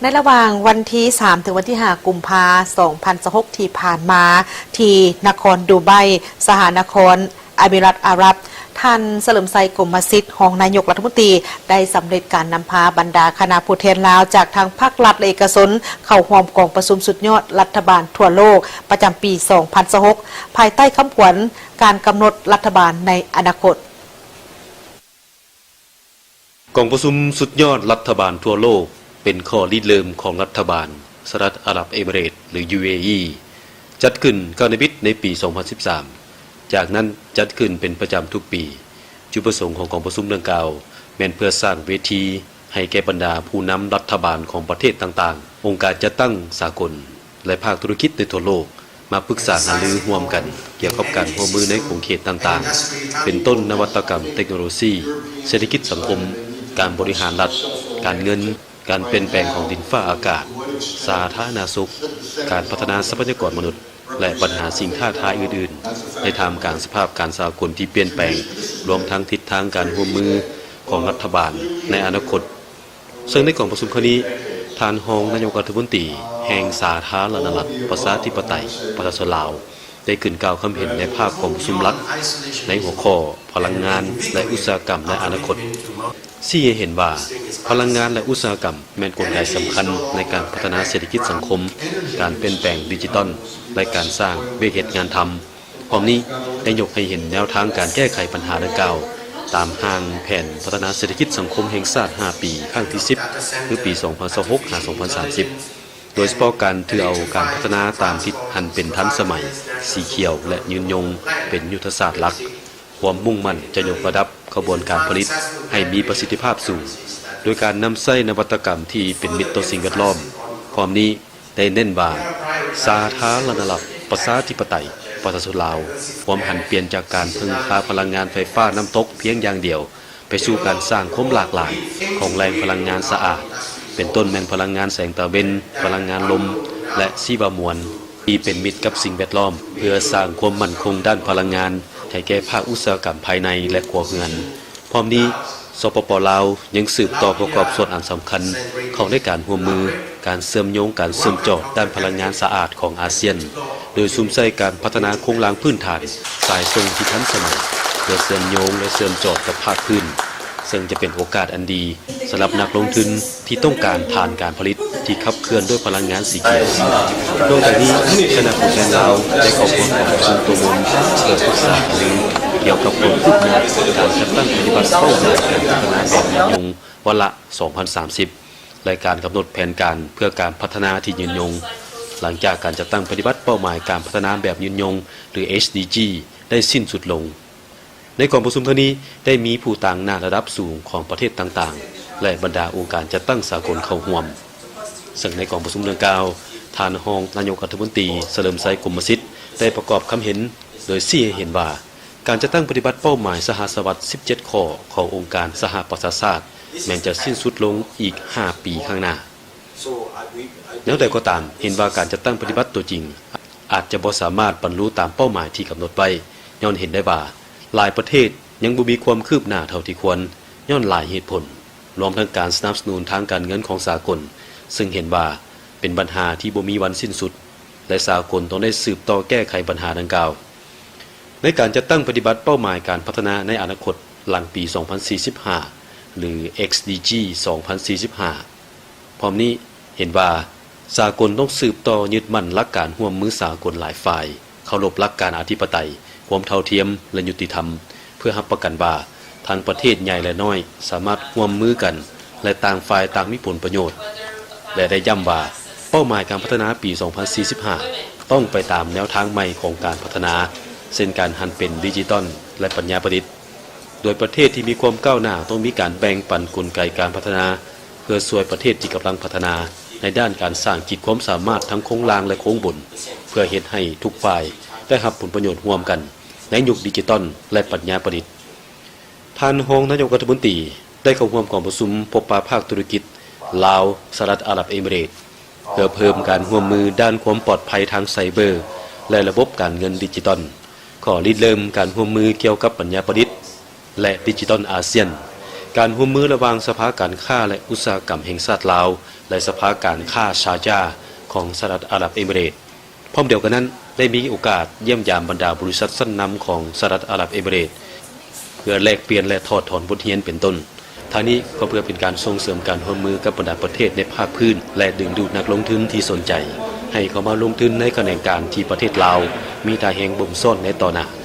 ໃນລະຫວ່າງວັນທີສາມ ເຖິງວັນທີຫ້າ ກຸມພາ ສອງພັນຊາວຫົກ ທີ່ຜ່ານມາ, ທີ່ນະຄອນດູໄບ, ສະຫະນະຄອນອາມິຣັດອາຣັບ, ທ່ານ ສະເຫຼີມໄຊ ກົມມະສິດ ຮອງນາຍົກລັດຖະມົນຕີ ໄດ້ສຳເລັດການນຳພາບັນດາຄະນະຜູ້ແທນລາວ ຈາກທັງພາກລັດ ແລະ ເອກະຊົນ ເຂົ້າຮ່ວມກອງປະຊຸມສຸດຍອດລັດຖະບານທົ່ວໂລກ ປະຈຳປີ ສອງພັນຊາວຫົກ ພາຍໃຕ້ຄຳຂວັນ ການກຳນົດລັດຖະບານໃນອະນາຄົດ. ກອງປະຊຸມສຸດຍອດລັດຖະບານທົ່ວໂລກ ເປັນຂໍ້ລິເລີ່ມຂອງລັດຖະບານສະຫະລັດອາຣັບເອມິເຣດ ຫຼື ຢູເອອີ ຈັດຂຶ້ນຄັ້ງທຳອິດໃນປີ ສອງພັນສິບສາມ, ຈາກນັ້ນຈັດຂຶ້ນເປັນປະຈຳທຸກປີ. ຈຸດປະສົງຂອງກອງປະຊຸມດັ່ງກ່າວ ແມ່ນເພື່ອສ້າງເວທີໃຫ້ແກ່ບັນດາຜູ້ນຳລັດຖະບານຂອງປະເທດຕ່າງໆ, ອົງການຈັດຕັ້ງສາກົນ ແລະ ພາກທຸລະກິດໃນທົ່ວໂລກ ມາປຶກສາຫາລືຮ່ວມກັນກ່ຽວກັບການຮ່ວມມືໃນຂົງເຂດຕ່າງໆ ເປັນຕົ້ນນະວັດຕະກຳເຕັກໂນໂລຊີ, ເສດຖະກິດສັງຄົມ, ການບໍລິຫານລັດ, ການເງິນ, ການປ່ຽນແປງຂອງດິນຟ້າອາກາດ, ສາທາລະນະສຸກ, ການພັດທະນາຊັບພະຍາກອນມະນຸດ ແລະ ບັນຫາສິ່ງທ້າທາຍອື່ນໆ ໃນທ່າມກາງສະພາບການສາກົນທີ່ປ່ຽນແປງ, ລວມທັງທິດທາງການຮ່ວມມືຂອງລັດຖະບານໃນອະນາຄົດ. ເຊິ່ງໃນກອງປະຊຸມຄັ້ງນີ້, ທ່ານຮອງນາຍົກລັດຖະມົນຕີແຫ່ງສາທາລະນະລັດປະຊາທິປະໄຕປະຊາຊົນລາວ ໄດ້ຂຶ້ນກ່າວຄຳເຫັນໃນພາກກອງປະຊຸມຫຼັກ ໃນຫົວຂໍ້ພະລັງງານ ແລະ ອຸດສາຫະກຳໃນອະນາຄົດ, ຊີ້ໃຫ້ເຫັນວ່າພະລັງງານ ແລະ ອຸດສາຫະກຳແມ່ນກົນໄກສຳຄັນໃນການພັດທະນາເສດຖະກິດສັງຄົມ, ການປ່ຽນແປງດິຈິຕອນ ແລະ ການສ້າງວຽກເຮັດງານທຳ. ພ້ອມນີ້ໄດ້ຍົກໃຫ້ເຫັນແນວທາງການແກ້ໄຂບັນຫາດັ່ງກ່າວ ຕາມຮ່າງແຜນພັດທະນາເສດຖະກິດສັງຄົມແຫ່ງຊາດຫ້າປີ ຄັ້ງທີສິບ ຄືປີສອງພັນຊາວຫົກ ຫາ ສອງພັນສາມສິບ ໂດຍສະເພາະການຖືເອົາການພັດທະນາຕາມທິດຫັນເປັນທັນສະໄໝ, ສີຂຽວ ແລະ ຍືນຍົງ ເປັນຍຸດທະສາດຫຼັກ. ຄວາມມຸ່ງໝັ້ນຈະຍົກລະດັບຂະບວນການຜະລິດໃຫ້ມີປະສິດທິພາບສູງ ໂດຍການນຳໃຊ້ນະວັດຕະກຳທີ່ເປັນມິດຕໍ່ສິ່ງແວດລ້ອມ. ພ້ອມນີ້ ໄດ້ເນັ້ນວ່າ ສາທາລະນະລັດປະຊາທິປະໄຕປະຊາຊົນລາວ ຄວາມຫັນປ່ຽນຈາກການເພິ່ງພາພະລັງງານໄຟຟ້ານ້ຳຕົກພຽງຢ່າງດຽວ ໄປສູ່ການສ້າງຄວາມຫຼາກຫຼາຍຂອງແຫຼ່ງພະລັງງານສະອາດ, ເປັນຕົ້ນແມ່ນພະລັງງານແສງຕາເວັນ, ພະລັງງານລົມ ແລະ ຊີວະມວນ ທີ່ເປັນມິດກັບສິ່ງແວດລ້ອມ, ເພື່ອສ້າງຄວາມໝັ້ນຄົງດ້ານພະລັງງານໃຫ້ແກ່ພາກອຸດສາຫະກຳພາຍໃນ ແລະ ຄົວເຮືອນ. ພ້ອມນີ້, ສປປ ລາວ ຍັງສືບຕໍ່ປະກອບສ່ວນອັນສຳຄັນເຂົ້າໃນການຮ່ວມມື, ການເຊື່ອມໂຍງ, ການເຊື່ອມຈອດດ້ານພະລັງງານສະອາດຂອງອາຊຽນ, ໂດຍສຸມໃສ່ການພັດທະນາໂຄງລ່າງພື້ນຖານສາຍສົ່ງທີ່ທັນສະໄໝ ເພື່ອເຊື່ອມໂຍງ ແລະ ເຊື່ອມຈອດກັບພາກພື້ນ, ເຊິ່ງຈະເປັນໂອກາດອັນດີ ສຳລັບນັກລົງທຶນທີ່ຕ້ອງການຖານການຜະລິດທີ່ຂັບເຄື່ອນດ້ວຍພະລັງງານສີຂຽວ. ນອກຈາກນີ້, ຄະນະຜູ້ແທນລາວໄດ້ເຂົ້າຮ່ວມກອງປະຊຸມໂຕມົນ ເພື່ອປຶກສາຫາລືກ່ຽວກັບຄວາມຄືບໜ້າການຈັດຕັ້ງປະຕິບັດເປົ້າໝາຍການພັດທະນາແບບຍືນຍົງວາລະສອງພັນສາມສິບ ແລະ ການກຳນົດແຜນການເພື່ອການພັດທະນາທີ່ຍືນຍົງ ຫຼັງຈາກການຈັດຕັ້ງປະຕິບັດເປົ້າໝາຍການພັດທະນາແບບຍືນຍົງ ຫຼື ເອສດີຈີ ໄດ້ສິ້ນສຸດລົງ. ໃນກອງປະຊຸມຄັ້ງນີ້ ໄດ້ມີຜູ້ຕາງໜ້າລະດັບສູງຂອງປະເທດຕ່າງໆ ແລະ ບັນດາອົງການຈັດຕັ້ງສາກົນເຂົ້າຮ່ວມ. ເຊິ່ງໃນກອງປະຊຸມດັ່ງກ່າວ, ທ່ານຮອງນາຍົກລັດຖະມົນຕີ ສະເຫຼີມໄຊ ກົມມະສິດ ໄດ້ປະກອບຄຳເຫັນ ໂດຍຊີ້ໃຫ້ເຫັນວ່າ ການຈັດຕັ້ງປະຕິບັດເປົ້າໝາຍສະຫັດສະວັດສິບເຈັດຂໍ້ຂອງອົງການສະຫະປະຊາຊາດ ແມ່ນຈະສິ້ນສຸດລົງອີກຫ້າປີຂ້າງໜ້າ. ແນວໃດກໍຕາມ, ເຫັນວ່າການຈັດຕັ້ງປະຕິບັດຕົວຈິງ ອາດຈະບໍ່ສາມາດບັນລຸຕາມເປົ້າໝາຍທີ່ກຳນົດໄວ້, ຍ້ອນເຫັນໄດ້ວ່າ ຫຼາຍປະເທດຍັງບໍ່ມີຄວາມຄືບໜ້າເທົ່າທີ່ຄວນ ຍ້ອນຫຼາຍເຫດຜົນ, ລວມທັງການສະໜັບສະໜູນທາງການເງິນຂອງສາກົນ, ເຊິ່ງເຫັນວ່າເປັນບັນຫາທີ່ບໍ່ມີວັນສິ້ນສຸດ ແລະ ສາກົນຕ້ອງໄດ້ສືບຕໍ່ແກ້ໄຂບັນຫາດັ່ງກ່າວ. ໃນການຈັດຕັ້ງປະຕິບັດເປົ້າໝາຍການພັດທະນາໃນອະນາຄົດຫຼັງປີສອງພັນສີ່ສິບຫ້າ ຫຼື ເອັກດີຈີ ສອງພັນສີ່ສິບຫ້າ. ພ້ອມນີ້ເຫັນວ່າ ສາກົນຕ້ອງສືບຕໍ່ຍຶດໝັ້ນຫຼັກການຮ່ວມມືສາກົນຫຼາຍຝ່າຍ, ເຄົາລົບຫຼັກການອະທິປະໄຕ, ຄວາມເທົ່າທຽມ ແລະ ຍຸຕິທຳ, ເພື່ອຮັບປະກັນວ່າ ທັງປະເທດໃຫຍ່ ແລະ ນ້ອຍ ສາມາດຮ່ວມມືກັນ ແລະ ຕ່າງຝ່າຍຕ່າງມີຜົນປະໂຫຍດ ແລະ ໄດ້ຢ້ຳວ່າ ເປົ້າໝາຍການພັດທະນາປີສອງພັນສີ່ສິບຫ້າ ຕ້ອງໄປຕາມແນວທາງໃໝ່ຂອງການພັດທະນາ, ເຊັ່ນ ການຫັນເປັນດິຈິຕອນ ແລະ ປັນຍາປະດິດ, ໂດຍປະເທດທີ່ມີຄວາມກ້າວໜ້າຕ້ອງມີການແບ່ງປັນກົນໄກການພັດທະນາ ເພື່ອຊ່ວຍປະເທດທີ່ກຳລັງພັດທະນາ ໃນດ້ານການສ້າງຂີດຄວາມສາມາດທັງໂຄງລ່າງ ແລະ ໂຄງບົນ, ເພື່ອເຮັດໃຫ້ທຸກຝ່າຍໄດ້ຮັບຜົນປະໂຫຍດຮ່ວມກັນໃນຍຸກດິຈິຕອນ ແລະ ປັນຍາປະດິດ. ທ່ານຮອງນາຍົກລັດຖະມົນຕີໄດ້ເຂົ້າຮ່ວມກອງປະຊຸມພົບປະພາກທຸລະກິດລາວ-ສະຫະລັດອາຣັບເອມິເຣດ ເພື່ອເພີ່ມການຮ່ວມມືດ້ານຄວາມປອດໄພທາງໄຊເບີ ແລະ ລະບົບການເງິນດິຈິຕອນ, ຂໍ້ລິເລີ່ມການຮ່ວມມືກ່ຽວກັບປັນຍາປະດິດ ແລະ ດິຈິຕອນອາຊຽນ, ການຮ່ວມມືລະຫວ່າງສະພາການຄ້າ ແລະ ອຸດສາຫະກຳແຫ່ງຊາດລາວ ແລະ ສະພາການຄ້າຊາຈາຂອງສະຫະລັດອາຣັບເອມິເຣດ ພ້ອມດຽວກັນນັ້ນ ໄດ້ມີໂອກາດຢ້ຽມຢາມບັນດາບໍລິສັດຊັ້ນນຳຂອງສະຫະລັດອາຣັບເອມິເຣດ ເພື່ອແລກປ່ຽນ ແລະ ຖອດຖອນບົດຮຽນເປັນຕົ້ນ. ທັງນີ້ກໍເພື່ອເປັນການສົ່ງເສີມການຮ່ວມມືກັບບັນດາປະເທດໃນພາກພື້ນ ແລະ ດຶງດູດນັກລົງທຶນທີ່ສົນໃຈ ໃຫ້ເຂົ້າມາລົງທຶນໃນຂະແໜງການທີ່ປະເທດລາວມີທ່າແຮງບົ່ມຊ້ອນໃນຕໍ່ໜ້າ.